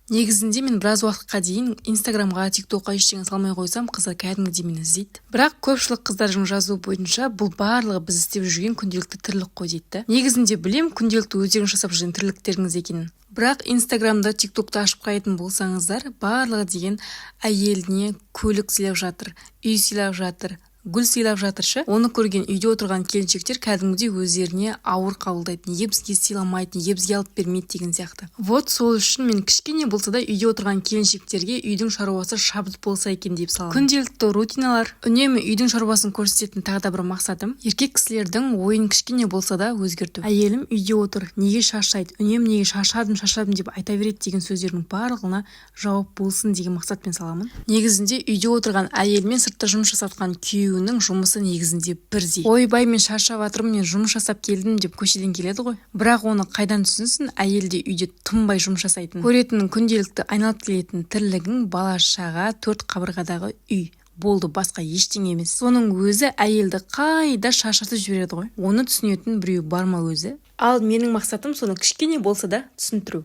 Негізінде мен біраз уақытқа дейін Инстаграмға, Тиктокқа ештеңе салмай қойсам, қыздар кәдімгідей мені іздейді. Бірақ көпшілік қыздардың жазуы бойынша, бұл барлығы біз істеп жүрген күнделікті тірлік қой дейді да. Негізінде білем күнделікті өздеріңіз жасап жүрген тірліктеріңіз екенін, бірақ Инстаграмда, Тиктокты ашып қарайтын болсаңыздар, барлығы деген әйеліне көлік сыйлап жатыр, үй сыйлап жатыр, гүл сыйлап жатыр ше. Оны көрген үйде отырған келіншектер кәдімгідей өздеріне ауыр қабылдайды: неге бізге сыйламайды, неге бізге алып бермейді деген сияқты. Вот сол үшін мен кішкене болса да үйде отырған келіншектерге үйдің шаруасы шабыт болса екен деп саламын күнделікті рутиналар. Үнемі үйдің шаруасын көрсететін тағы да бір мақсатым — еркек кісілердің ойын кішкене болса да өзгерту. Әйелім үйде отыр, неге шаршайды, үнемі неге шаршадым, шаршадым деп айта береді деген сөздердің барлығына жауап болсын деген мақсатпен саламын. Негізінде үйде отырған әйел мен сыртта жұмыс жасатқан күйеуінің жұмысы негізінде бірдей. Ойбай, мен шаршап жатырмын, мен жұмыс жасап келдім деп көшеден келеді ғой. Бірақ оны қайдан түсінсін әйел де үйде тынбай жұмыс жасайтын. Көретін күнделікті айналып келетін тірлігің — бала шаға, төрт қабырғадағы үй болды, басқа ештеңе емес. Соның өзі әйелді қайда шаршатып жібереді ғой. Оны түсінетін біреу бар ма өзі? Ал менің мақсатым — соны кішкене болса да түсіндіру.